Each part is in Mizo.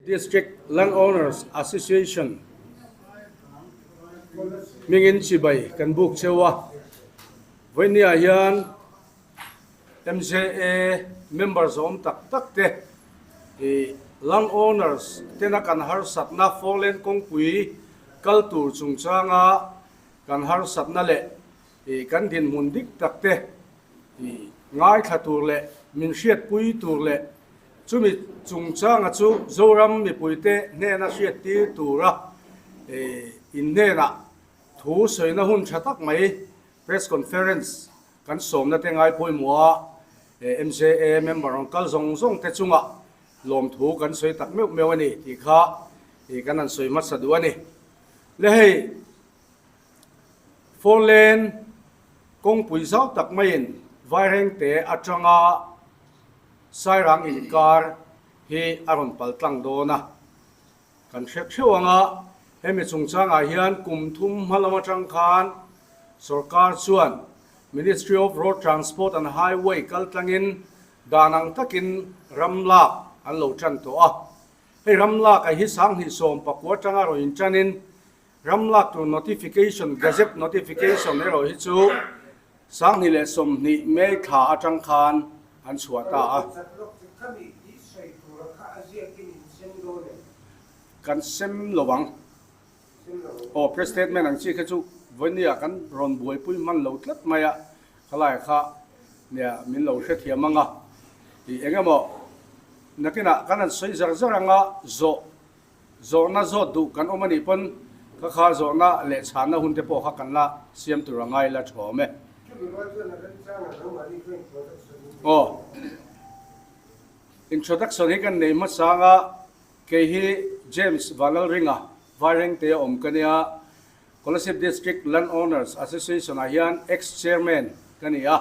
District Landowners Association hmingin chibai kan buk cheu a, vawinia hian MJA member zawm tak tak te ih landowners tena kan harsatna Foreland kawngpui kal tur chungchanga kan harsatna leh ih kan dinhmun dik tak te ih ngaithla tur leh min hriatpui tur leh Chumi chungchanga chu Zoram mipuite hnena hriattir tura inhnenah thu sawina hun tha tak mai Press Conference kan sawmna te ngai pawimawha MJA member rawn kal zawng zawng te chungah lawmthu kan sawi tak meuh meuh a ni tih kha kan han sawi hmasa duh a ni. Le hei Foreland kawngpui zau tak maiin Vairengte atanga Sairang inkar hi a rawn pal tlang dawn a, kan hre theuh ang a, hemi chungchangah hian kum thum hma lam atang khan sorkar chuan Ministry of Road Transport and Highway kal tlangin dan ang takin ram lak an lo tan tawh a, hei ram lak a hi 2019 atanga rawn intanin ram lak tur notification, gazette notification erawh hi chu 2020 May thla atang khan an chhuah ta a. Kan sem lo ang. Aw press statement ang chi kha chu vawinia kan rawn buaipui hman lo tlat mai a, khalai kha nia min lo hrethiam ang a. Ih eng emaw nakinah kan han sawi zar zar ang a, zawh Zawhna zawt duh kan awm a nih pawn ka kha zawhna leh chhanna hun te pawh kha kan la siam tur a ngai la thawm e. Aw. Introduction hi kan nei hmasang a, kei hi James Vanlalringa, Vairengte a awm ka nia, Kolasib District Land Owners Association ah hian ex-chairman ka ni a,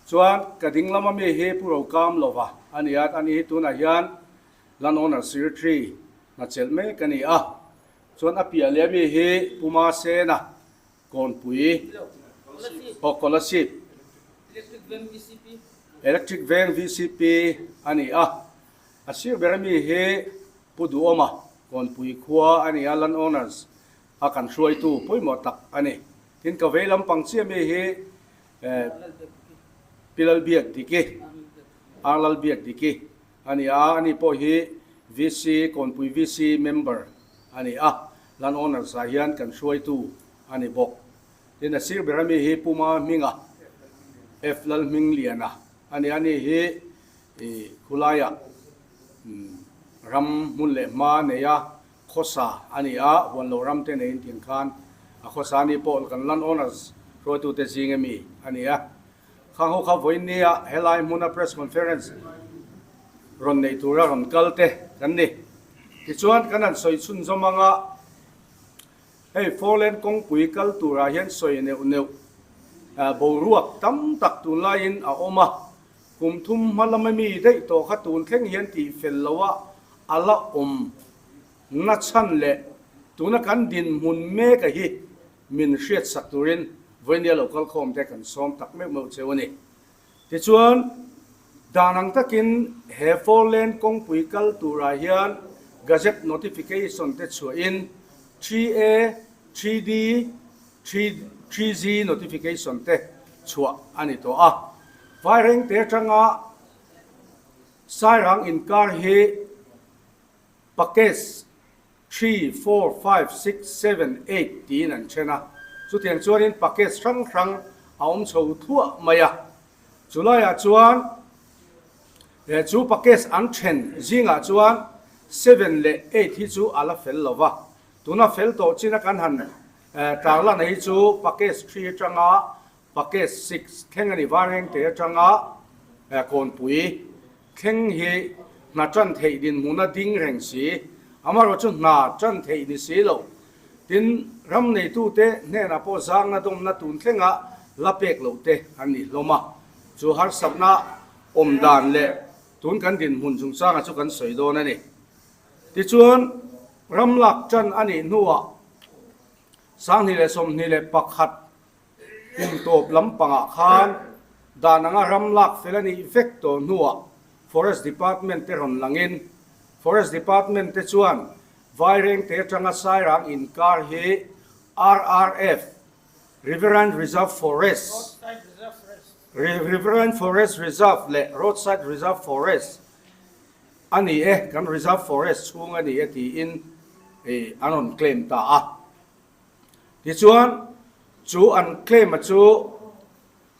chuan ka ding lama mi hi Pu Rokam Lova a ni a, ani hi tunah hian Land owner secretary hna chelh mek a ni a, chuan a piah leh ami hi Puma Sena Kawnpui aw Kolasib Electric Veng VCP a ni a, a sir ber ami hi Pu Duhawma Kawnpui khua a ni a, Land owners a kan hruaitu pawimawh tak a ni. Tin ka vei lampang chiah ami hi Pi Lalbiakdiki, Ar Lalbiakdiki A ni a, ani pawh hi VC, Kawnpui VC member a ni a, Land Owners ah hian kan hruaitu a ni bawk. Tin, a sir ber ami hi Puma Hminga, F Lalhmingliana a ni a, ani hi khulaiah ram hmun leh hma neia khawsa a ni a, huan lo ram te neiin tiang khan a khawsa a ni pawh kan Land Owners hruaitute zing ami a ni a. Khang ho kha vawiin nia helai hmuna press conference rawn neih tura rawn kal te kan ni. Tichuan kan han sawi chhunzawm anga hei Foreland kawngpui kal turah hian sawi neuh neuh boruak tam tak tunlaiin a awm a, kum thum hma lama mi daih tawh kha tun thleng hian tih fel loha a la awm nachhan leh tuna kan dinhmun mek a hi Min hriatsak turin vawinia lo kalkhawm te kan sawm tak meuh meuh cheu a ni. Tichuan, dan ang takin he Foreland kawngpui kal turah hian Gazette Notification te chhuahin 3A, 3D, 3G Notification te chhuah a ni tawh a. Vairengte atanga Sairang inkar hi Package Three, four, five, six, seven, eight tiin an then a. Chutiang chuanin package hrang hrang a awm chho thuah mai a. Chulaiah chuan chu package an then zingah chuan seven leh eight hi chu a la fel lo va. Tuna fel tawh china kan han tarlan hi chu package three atanga package six thleng a ni. Varengte atanga Kawnpui Thleng hi hna tan theih dinhmuna ding reng si, amaherawh chu hna tan theih ni si lo. Tin, ram neitute hnenah pawh zangna dawmna tun thlenga la pek loh te an ni hlawm a. Chu harsatna awm dan leh tun kan dinhmun chungchanga chu kan sawi dawn a ni. Tichuan, ram lak tan a nih hnuah 2021 Kum tawp lampangah khan dan anga ram lak fel a nih vek tawh hnuah Forest Department te rawn langin Forest Department te chuan Vairengte atanga Sairang inkar hi RRF, Riverine Reserve Forest, Riverine Forest Reserve leh Roadside Reserve Forest a ni e, kan Reserve Forest chhung a ni e tiin an rawn claim ta a. Tichuan, chu an claim a chu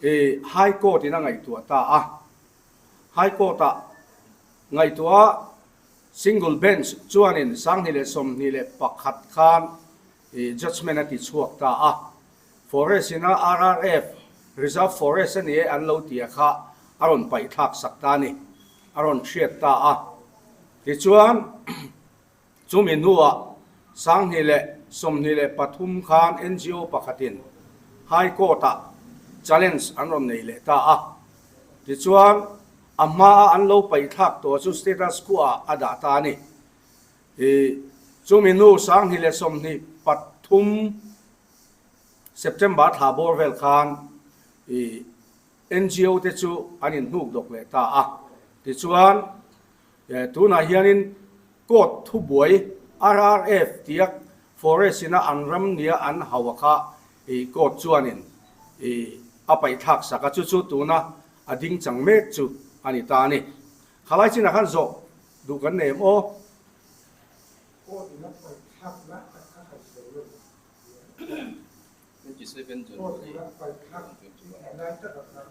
High Court in a ngaihtuah ta a. High Court ah ngaihtuah Single Bench chuanin 2021 khan judgement a ti chhuak ta a. Forest ina RRF, Reserve Forest a ni e an lo tia kha a rawn paih thlak sak ta a ni, a rawn hriat ta a. Tichuan, chumi hnuah 2023 khan NGO pakhatin High Court-ah challenge an rawn nei leh ta a. Tichuan, a hmaa an lo paih thlak tawh chu status quo-ah a dah ta a ni. I chumi hnu 2023 September thla bawr vel khan i NGO te chu an inhnuk dawk leh ta a. Tichuan, tunah hianin court thubuai RRF tia forest ina an ram nia an hau a kha i court chuanin i a paihthlak sak a, chu chu tuna a ding chang mek chu a ni ta a ni. Khalai chinah khan zawh duh kan nei em aw? Court ina paihthlak lai tak kha han sawi lo. Court ina paihthlak lai tak a kha.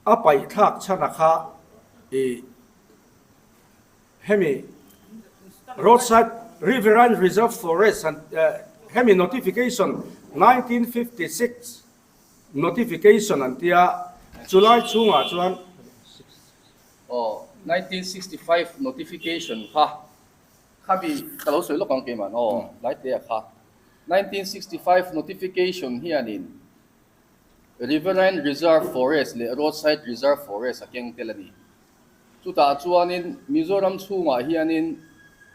A paihthlak chhan a kha i hemi roadside riverine reserve forest han hemi notification 1956 Notification an tia, chulai chhungah chuan. Aw, 1965 notification kha, khami ka lo sawi lawk ang keimah aw, Laitea kha. 1965 notification hianin Riverine Reserve Forest leh Roadside Reserve Forest a keng tel a ni. Chutah chuanin Mizoram chhungah hianin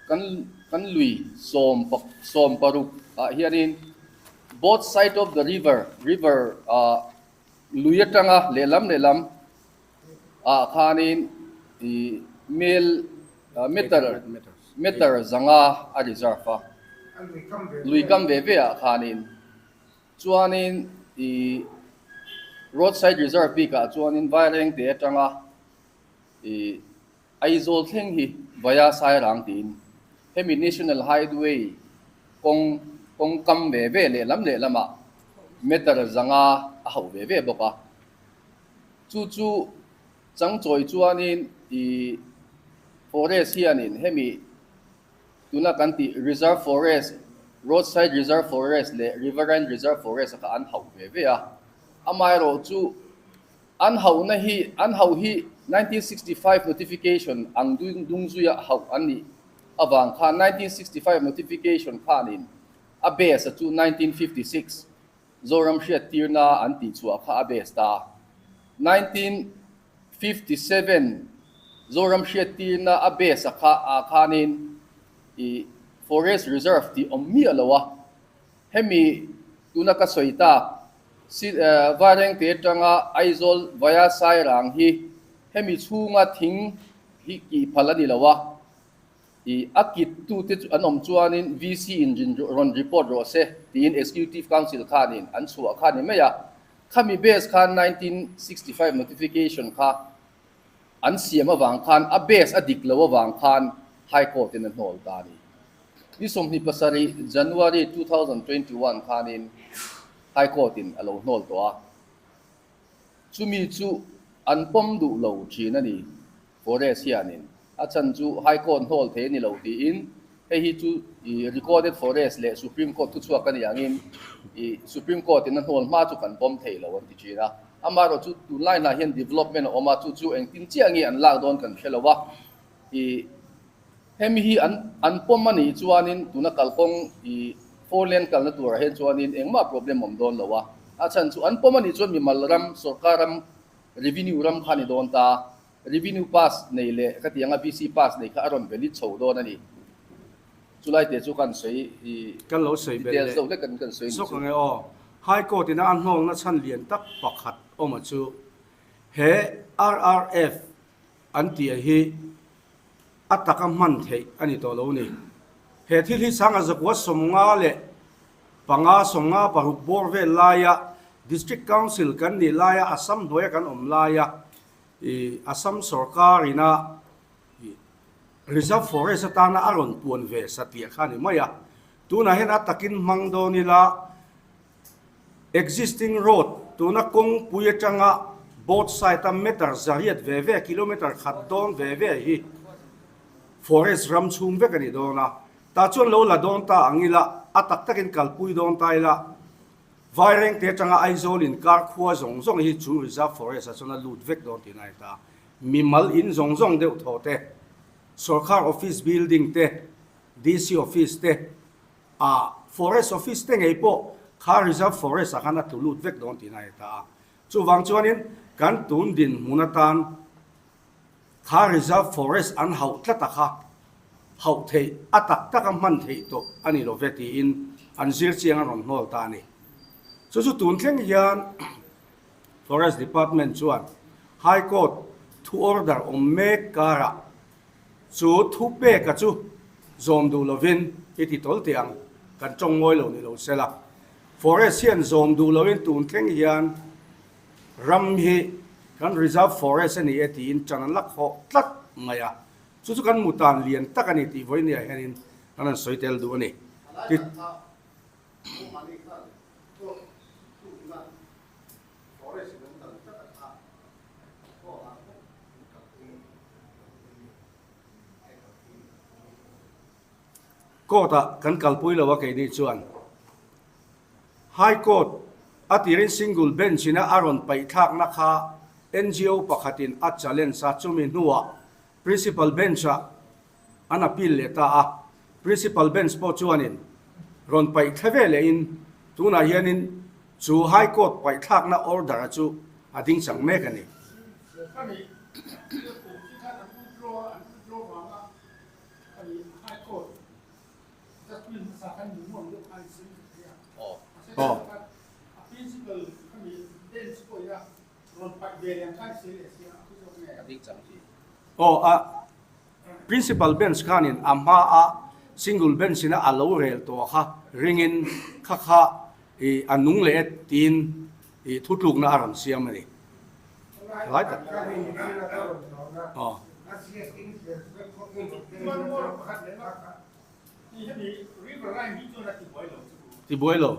kan kan lui sawm 16 ah hianin both side of the river, river ah lui atanga lehlam lehlam ah khanin ih mel meter meter zanga a reserve a, lui kam ve ve ah khanin chuanin ih roadside reserve bikah chuanin Vairengte atanga ih Aizawl thleng hi Vaya Sairang tiin hemi National Highway kawng kawng kam ve ve lehlam lehlamah meter zanga a hauh ve ve bawk a. Chu chu changchawi chuanin ih forest hianin hemi tuna kan tih Reserve Forest, Roadside Reserve Forest leh Riverine Reserve Forest a kha an hauh ve ve a. Amaherawhchu chu An hauhna hi an hauh hi 1965 notification ang dung zuia hauh an nih avang khan 1965 notification khanin a base a chu 1956 Zoram hriattirna an tih chhuah kha a base ta. 1957 Zoram hriattirna a base a kha ah khanin ih Forest Reserve tih awm miah lo a, hemi tuna ka sawi tak Vairengte atanga Aizawl Vaya Sairang hi hemi chhunga thing hi kih phal a ni lo a, ih a kit tute chu an awm chuanin VC in rawn report rawh se tiin Executive Council khanin an chhuah kha ni mai a, khami base khan 1965 notification kha an siam avang khan a base a dik lo avang khan High Court in a hnawl ta a ni. Ni 27 January 2021 khanin High Court in a lo hnawl tawh a, chumi chu an pawm duh lo thin a ni Forest hianin a chhan chu High Court hnawl thei a ni lo tiin hei hi chu i recorded Forest leh Supreme Court thuchhuak a ni angin i Supreme Court in a hnawl hma chu kan pawm thei lo an ti thin a. Amaherawh chu tunlai hnah hian development a awm a, chu chu engtin chiah nge an lak dawn kan hre lo a, i hemi hi an an pawm a nih chuanin tuna kalkawng i four lane kalna turah hian chuanin engmah problem awm dawn lo a, a chhan chu an pawm a nih chuan mimal ram, sorkar ram, revenue ram kha a ni dawn ta, revenue pass nei leh ka tih anga VC pass nei kha a rawn valid chho dawn a ni. Chulai te chu kan sawi i Kan lo sawi belh details deuh hlek kan kan sawi ni zawk ang e aw. High Court ina a hnawlna chhan lian tak pakhat awm a chu he RRF an tih hi. A taka hman theih a ni tawh lo ni. He thil hi sanga zakua 55, 56 bawr vel laia District Council kan nih laia Assam hnuaia kan awm laia i Assam sorkar ina i Reserve Forest atana a rawn puan ve satliah kha a ni mai a. Tunah hian a takin hmang dawn ila Existing road tuna kawngpui atanga both side a meter zariat ve ve, kilometer khat dawn ve ve hi forest ram chhung vek a ni dawn a. Tah chuan lo la dawn ta ang ila, a tak takin kalpui dawn ta ila, Vairengte atanga Aizawl inkar khua zawng zawng hi chu reserve forest ah chuan a lut vek dawn tih na a ni ta. Mimal in zawng zawng deuh thaw te, sorkar office building te, DC office te, A forest office te ngei pawh kha reserve forest ah khan a tlu lut vek dawn tih na a ni ta a. Chuvang chuanin kan tun dinhmun atan kha reserve forest an hauh tlat a kha hauh theih a tak tak a hman theih tawh a ni lo ve tiin an zir chiang a rawn hnawl ta a ni. Chu chu tun thleng hian Forest Department chuan High Court thu order awm mek karah Chu thu peka chu zawm duh lovin i ti tawl teh ang, kan tawng ngawi lo ni lo sela. Forest hian zawm duh loin tun thleng hian ram hi kan reserve forest a ni e tiin ṭan an la khawh tlat mai a, chu chu kan mutan lian tak a ni tih vawinia hianin kan han sawi tel duh a ni. Court ah kan kalpui lo a keini chuan High Court a tirin single bench ina a rawn paih thlakna kha NGO pakhatin a challenge a, chumi hnuah Principal bench ah an appeal leh ta a, Principal bench pawh chuanin rawn paih thla ve lehin tunah hianin chu High Court paih thlakna order a chu a ding chang mek a ni. Aw a Principal bench khanin a hma a single bench ina a lo rel tawh kha ringin kha kha i a nung leh e tiin i thutlukna a rawn siam a ni. Helai tak. Aw. Ti buai lo.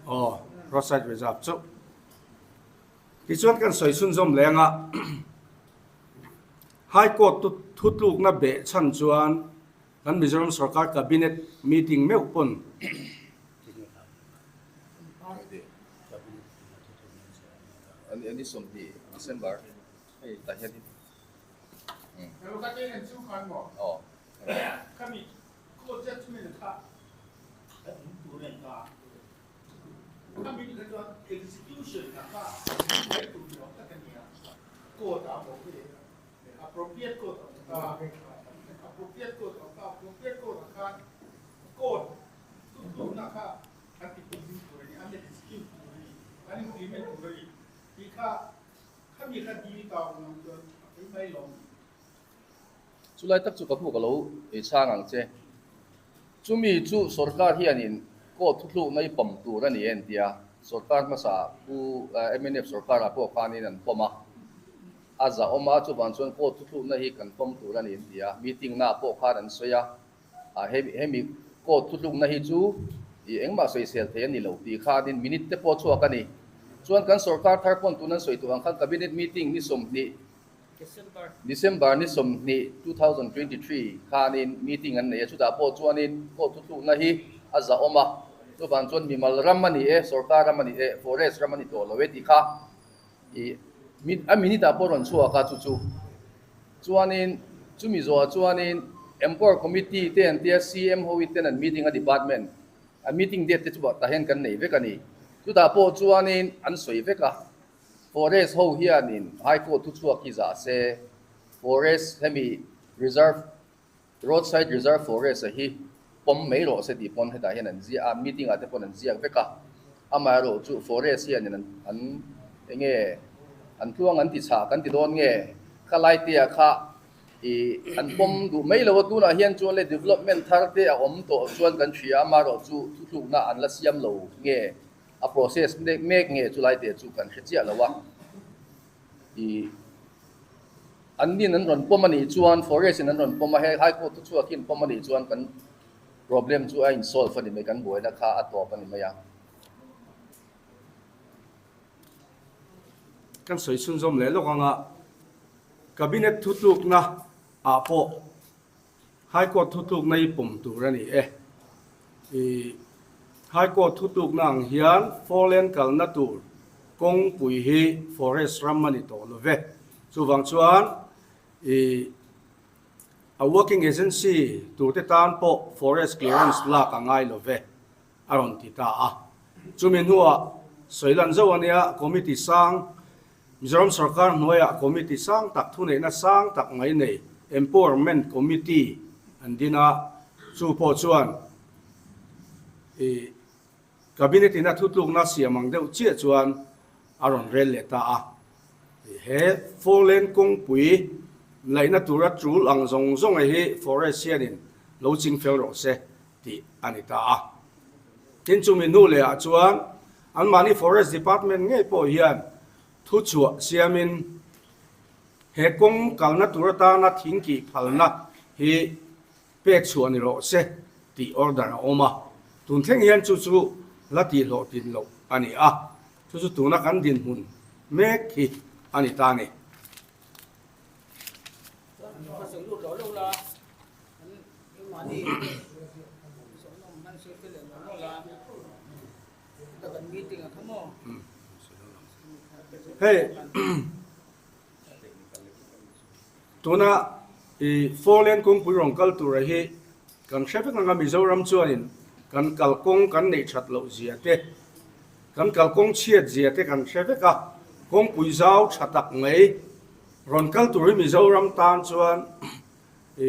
Aw, roadside reserve chauh. Tichuan kan sawi chhunzawm leng a, High Court thutlukna beh chhan chuan kan Mizoram sorkar Cabinet meeting meuh pawn Chulai tak chu ka hmu ka lo ei chhang ang che. Chumi chu sorkar hianin court thuthlukna i pawm tur a ni en tia sorkar hmasa Pu mnf sorkarah pawh khanin an pawm a, a zahawm a, chuvang chuan court thuthlukna hi kan pawm tur a ni an ti a, meeting naah pawh khan an sawi a, hemi court thuthlukna hi chu i engmah sawisel thei a ni lo tih khanin minute te pawh chhuak a ni. Chuan kan sorkar thar pawn tun an sawi tur ang khan cabinet meeting ni 20 December ni 20, 2023 khanin meeting an nei a, chutah pawh chuanin court thuthlukna hi a zahawm a, chuvang chuan mimal ram a ni e, sorkar ram a ni e, forest ram a ni tawh lo e tih kha ih a minute ah pawh rawn chhuak a chu chu. Chuanin chumi zawhah chuanin Empower Committee te an tia CM ho hi ten an meeting a department a meeting date te chu tah hian kan nei vek a ni. Chutah pawh chuanin an sawi vek a. Forest ho hianin High Court thuchhuak hi zah se, Forest hemi Reserve, Roadside Reserve Forest a hi pawm mai rawh se tih pawn hetah hian an ziah a, meeting ah te pawn an ziak vek a, amaherawh chu Forest hianin an an enge an tluang an ti chhah kan ti dawn nge, kha laitea kha. I an pawm duh mai lo a, tunah hian chuan le development thar te a awm tawh chuan kan hria a, amaherawhchu thuthlukna an la siam lo nge a process mek mek nge chulai te chu kan hre chiah lo a. I an nin an rawn pawm a nih chuan forest in an rawn pawm a, he high court thuchhuak hi an pawm a nih chuan kan problem chu a in solve a ni mai, kan buaina kha a tawp a ni mai a. Kan sawi chhunzawm leh lawk anga Cabinet thutlukna ah pawh High Court thutlukna hi pawm tur a ni e. I High Court thutlukna ang hian Foreland kalna tur kawngpui hi forest ram a ni tawh lo ve. Chuvang chuan i a working agency turte tan pawh forest clearance lak a ngai lo ve a rawn ti ta a. Chumi hnuah sawilan zauh a nia committee sang Mizoram sorkar hnuaiah committee sang tak thuneihna sang tak mai nei Empowerment Committee an din a, chu pawh chuan i Cabinet in a thutlukna siam ang deuh chiah chuan a rawn rel leh ta a. He four lane kawngpui laihna tura tul ang zawng zawng hi Forest hianin lo ching fel rawh se tih a ni ta a. Tin chumi hnu lehah chuan Anmahni Forest Department ngei pawh hian thuchhuah siamin he kawng kalna tur atana thing kih phalna hi pek chhuah ni rawh se tih order a awm a, tun thleng hian chu chu la tihhlawh tin loh a ni a, chu chu tuna kan dinhmun mek hi a ni ta a ni. Hei tuna i four lane kawngpui rawn kal tura hi kan hre vek anga Mizoram chuanin kan kalkawng kan neih that loh zia te kan kalkawng chhiat zia te kan hre vek a, kawngpui zau tha tak mai rawn kal tur hi Mizoram tan chuan i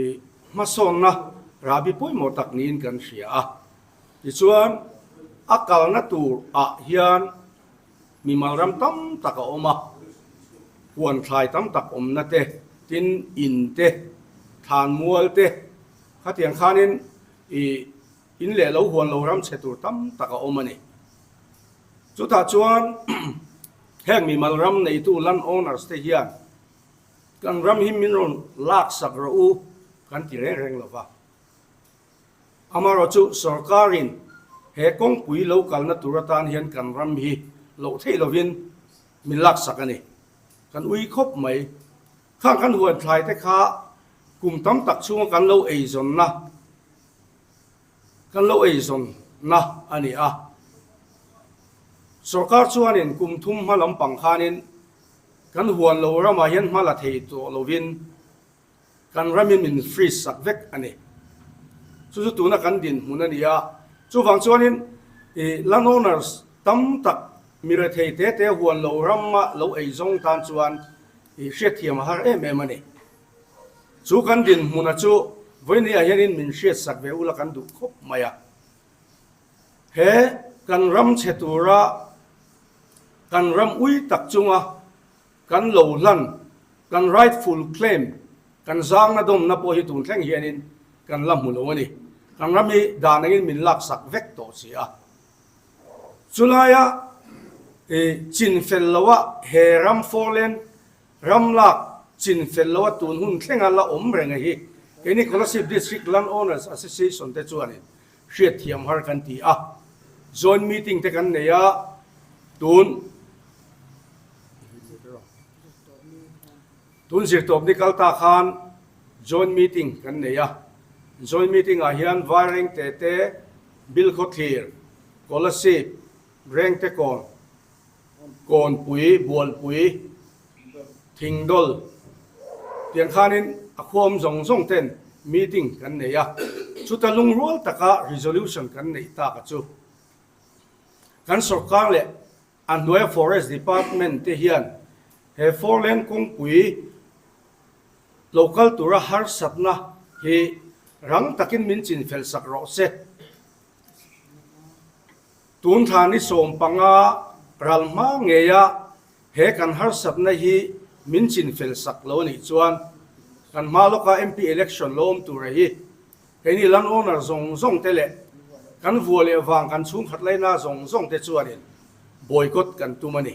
hmasawnna rahbi pawimawh tak niin kan hria a. Tichuan, a kalna tur ah hian mimal ram tam tak a awm a, huan thlai tam tak awmna te, tin in te, thlan mual te, khatiang khanin i in leh lo huan lo ram chhe tur tam tak a awm a ni. Chutah chuan heng mimal ram neitu land owners te hian kan ram hi min rawn laksak rawh u kan ti reng reng lo va. Amaherawhchu sorkarin he kawngpui lo kalna tur atan hian kan ram hi loh theih lovin min laksak a ni. Kan ui khawp mai. Khang kan huan thlai te kha kum tam tak chhunga kan lo eizawnna kan lo eizawnna a ni a. Sorkar chuanin kum thum hma lampang khanin kan huan lo ramah hian hma la thei tawh lovin Kan ramin min freeze sak vek a ni. Chu chu tuna kan dinhmun a ni a. Chuvang chuanin i land owners tam tak mi rethei te te huan lo rama lo ei zawng tan chuan i hriatthiam a har em em a ni. Chu kan dinhmuna chu vawinia hianin min hriat sak ve ula kan duh khawp mai a. He kan ram chhe tura kan ram ui tak chunga Kan lo hlan, kan rightful claim, kan zangna dawmna pawh hi tun thleng hianin kan la hmu lo a ni. Kan ram hi dan angin min laksak vek tawh si a. Chulaia i chin fel loa he ram foreland ram lak chin fel loa tun hun thlenga la awm reng a hi keini Kolasib District Land Owners Association te chuanin hriatthiam har kan ti a. Joint meeting te kan nei a, tun. Tun zirtawp ni kal ta khan joint meeting kan nei a, joint meeting ah hian Vairengte te, Bilkhawthlir, Kolasib, Rengtekawn, Kawnpui, Bualpui, Thingdawl tiang khanin a khuam zawng zawng ten meeting kan nei a, chuta lungrual taka resolution kan neih tak a chu kan sorkar leh A hnuaia Forest Department te hian he four lane kawngpui lo kal tura harsatna hi rang takin min chinfel sak rawh se. Tun thla ni 15 ral hma ngeia he kan harsatna hi min chinfel sak lo a nih chuan. Kan hma lawka MP election lo awm tura hi keini land owner zawng zawng te leh kan vua leh vang kan chhungkhat laina zawng zawng te chuanin boycott kan tum a ni.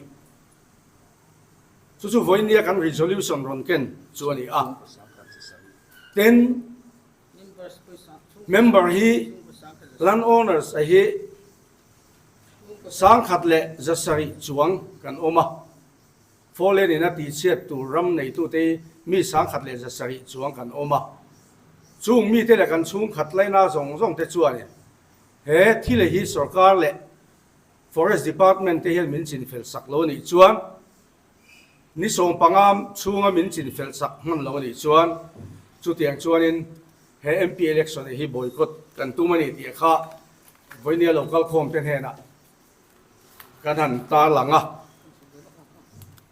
Chu chu vawinia kan resolution rawn ken chu a ni a. Tin, member hi land owners a hi 1170 chuang kan awm a. Foreland in a tihchhiat tur ram neitute hi mi 1170 chuang kan awm a. Chung mite leh kan chhungkhat laina zawng zawng te chuanin he thil hi sorkar leh Forest Department te hian min chinfel sak lo a nih chuan ni 15 chhunga min chinfel sak hman lo a nih chuan chutiang chuanin he MP election hi boycott kan tum a ni tih kha vawinia lo kalkhawm te hnenah Kan han tarlang a.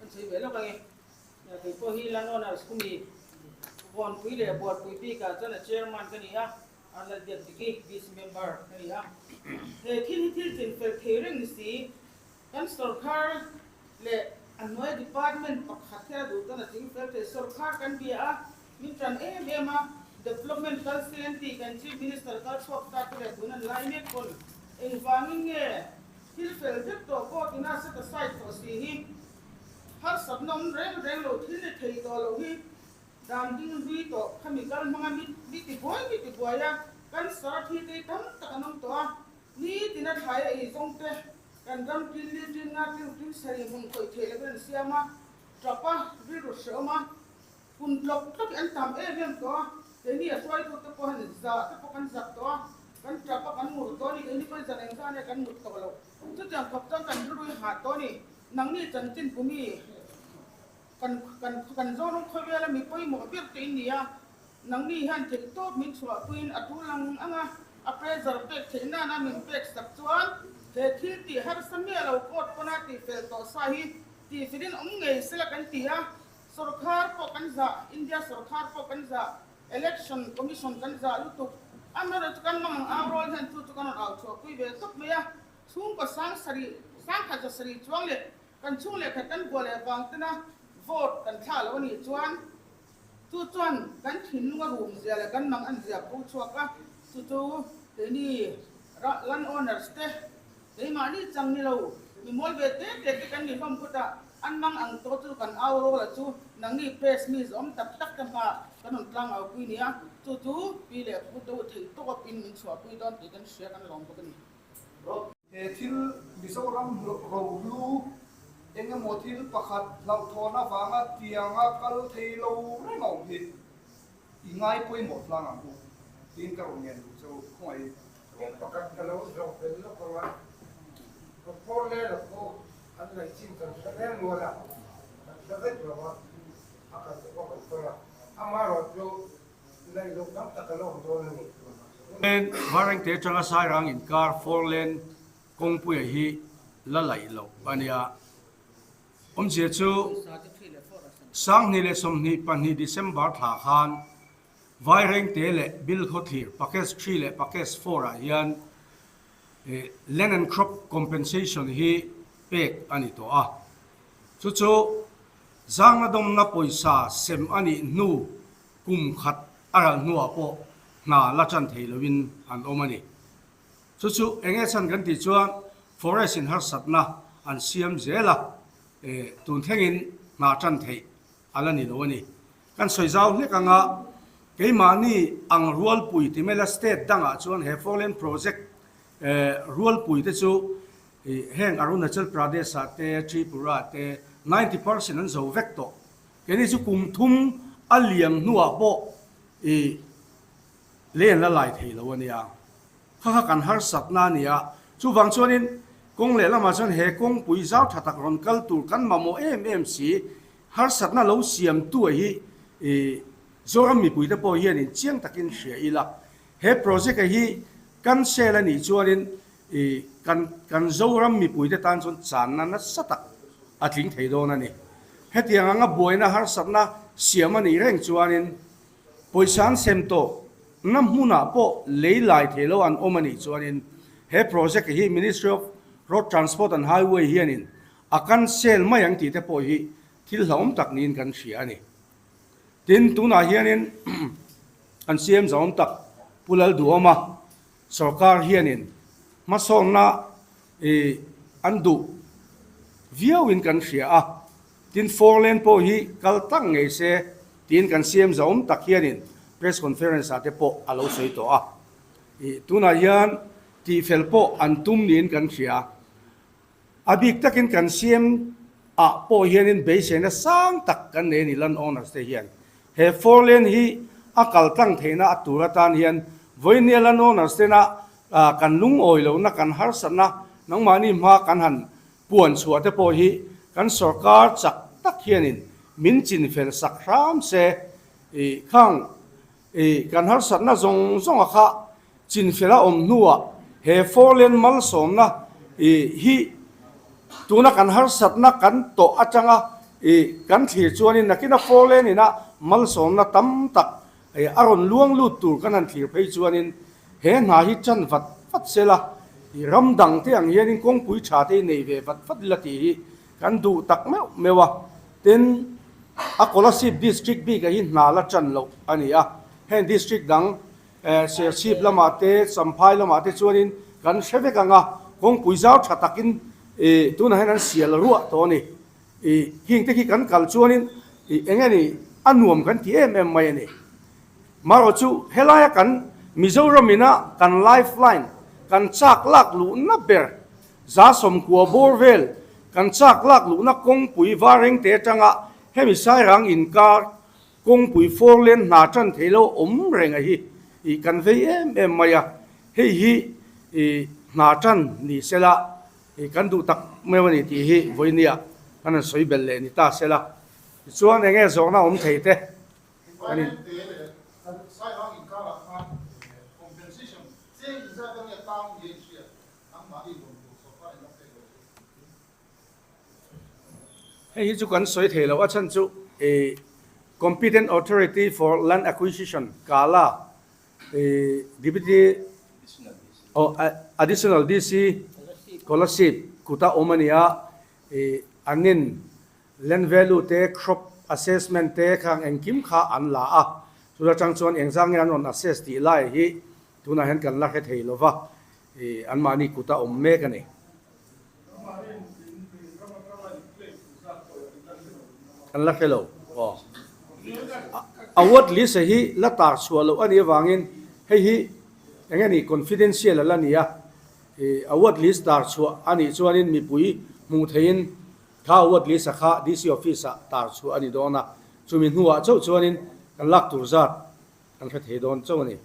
Kan sawi ve lawk ange. Kei pawh hi Land Owners Kumi Vawnpui leh Buarpui bikah chuan a Chairman ka ni a, Arlalbiak Diki VC Member ka ni a. He thil hi thil chin fel thei reng ni si, kan sorkar leh a hnuai department pakhat hian a duh chuan a ching fel thei. Sorkar kan bia a, min tan em em a, Development kal se an tih kan Chief Minister kal chhuak ta te leh tun an lai mek pawn engvangin nge thil fel vek tawh court ina set aside tawh si hi harsatna awm reng reng lo thil ni thei tawh loh hi dan ding hlui tawh khami kal hmanga mi mi ti buai mi ti buai a kan sar thi te hi tam tak an awm tawh a nitin a thlai a ei zawng te kan ram tin li tin nga tin tin sarih hmun khawih theih lovin an siam a tap a rilru hreawm a Hun tlawk tlawk hi an tam em em tawh a, keini a hruaitute pawh han zah te pawh kan zak tawh a, kan tap a, kan mur tawh a ni, keini pawhin zan engzah nge kan mut tawh loh. Chutiang khawp chuan kan rilru hi hah tawh a ni. Nangni chanchin pumi kan kan kan Zoram khawvela mi pawimawh ber te in ni a, nangni hian theihtawp min chhuahpuiin a tul ang ang a, a pressure pek theih nana min pek sak chuan he thil tih harsa miah lo court pawna tihfel tawh sa hi tihfelin awm ngei sela kan ti a, Sorkar pawh kan zah, India sorkar pawh kan zah, Election Commission kan zah lutuk. Amaherawhchu chu kan mang ang au rawl hian chu chu kan rawn au chhuahpui ve tawp mai a. Chhungkaw 7000, 1700 chuang leh kan chhung leh khat kan buah leh vang tena vote kan thlah lo a nih chuan chu chuan kan thinlung a rum zia leh kan mang an zia pho chhuak a. Chu chu keini land owners te Keimahni chang ni lo, mi mawl ve te te te kan ni hlawm phut a, an mang ang tawh chu kan au rawl a chu nangni press mi zawm tak tak te hma kan rawn tlang au pui nia, chu chu pi leh pu te u theih tawp in min chhuah pui dawn tih kan hria kan lawm bawk a ni. He thil Mizoram rohlu eng emaw thil pakhat hlauhthawn avanga tianga kal thei lo reng a awm hi i ngai pawimawh tlang ang u tiin ka rawn ngen duh che u khawngaih i. Kawng pakhat ka lo zawh fel lawk ang a, Doctor Lera pawh an laihchin kan hre reng rual a, kan hre vek lo a, a kal te pawh kan tawn a, amaherawhchu laih loh tam tak a la awm dawn a ni. Lane Varengte atanga Sairang inkar four lane kawngpuia hi la laih loh a nia. Awmzia chu 2022 December thla khan Vairengte leh Bilkhawthlir Package 3 leh Package 4 ah hian Land and Crop Compensation hi pek a ni tawh a. Chu chu zangna dawmna pawisa sem a nih hnu kum khat a ral hnuah pawh hna la tan thei loin an awm a ni. Chu chu eng nge chhan kan tih chuan Forest in harsatna an siam zel a, tun thlengin hna tan theih a la ni lo a ni. Kan sawi zau hlek anga keimahni ang rualpui ti mela state dangah chuan he four lane project rualpui te chu heng Arunachal Pradesh ah te Tripura ah te 90% an zo vek tawh. Keini chu kum thum a liam hnuah pawh i lane la lai thei lo a nia. Kha kha kan harsatna a ni a, chuvang chuanin kawng lehlamah chuan he kawngpui zau tha tak rawn kal tur kan mamawh em em si. Harsatna lo siamtu hi Zoram mipuite pawh hianin chiang takin hria ila, he project a hi cancel a nih chuanin kan kan Zoram mipuite tan chuan channa nasa tak a tling thei dawn a ni. Hetiang anga buaina harsatna siam a nih reng chuanin pawisa an sem tawh na hmunah pawh lei lai thei lo an awm a nih chuanin he project hi Ministry of Road Transport and Highway hianin A cancel mai ang tih te pawh hi thil hlauhawm tak niin kan hria a ni. Tin, tunah hianin an CM zahawm tak Pu Lalduhawma sorkar hianin hmasawnna i an duh viauin kan hria a, tin four lane pawh hi kal tak ngei se tiin kan CM zahawm tak hianin press conference ah te pawh a lo sawi tawh a. I tunah hian tihfel pawh an tum niin kan hria. A bik takin kan CM ah pawh hianin beiseina sang tak kan nei a ni land owners te hian. He four lane hi a kal tlang theihna a tur atan hian vawinia land owners tena kan lungawi lohna kan harsatna nangmahni hma kan han puan chhuah te pawh hi kan sorkar chak tak hianin min chinfel sak hram se i khang i kan harsatna zawng zawnga kha Chinfela awm hnuah he four lane malsawmna i hi tuna kan harsatna kan tawh atanga i kan thlir chuanin nakina four lane ina malsawmna tam tak i a rawn luang lut tur kan han thlir phei chuanin he hna hi chan vat vat sela i ram dang te ang hianin kawngpui tha te hi nei ve vat vat ila tih hi kan duh tak meuh meuh a. Tin, a Kolasib District bikah hi hna la chan loh a ni a, heng district dang Serchhip lamah te, Champhai lamah te chuanin kan hre vek ang a, kawngpui zau tha takin tunah hian an sial ruah tawh a ni. Heng te khi kan kal chuanin eng nge ni a nuam kan ti em em mai a ni. Marawh chu helaia kan Mizoram ina kan lifeline, kan chak lak luhna ber, za sawmkua bawr vel kan chak lak luhna kawngpui Varengte atanga hemi Sairang inkar Kawngpui four lane hna tan thei lo awm reng a hi ih kan vei em em mai a, hei hi ih hna tan ni sela ih kan duh tak meuh a ni tih hi vawinia kan han sawi belh leh ni ta sela. Tichuan eng nge zawhna awm thei te kan in. Hei hi chu kan sawi thei lo a chhan chu ih Competent Authority for Land Acquisition, CALA, ih Deputy aw Additional DC Kolasib kuta awm a ni a, ih an in land value te crop assessment te khang engkim kha an la a, chu atang chuan engzah nge an rawn assess tih lai hi tunah hian kan la hre thei lo va, ih anmahni kuta awm mek a ni. An la hre lo aw. Award list hi la tar chhuah loh a nih avangin hei hi eng nge ni confidential a la ni a, ih award list tar chhuah a nih chuanin mipui hmuh theihin kha award list a kha DC office ah tar chhuah a ni dawn a, chumi hnuah chauh chuanin kan lak tur zat kan hre thei dawn chauh a ni.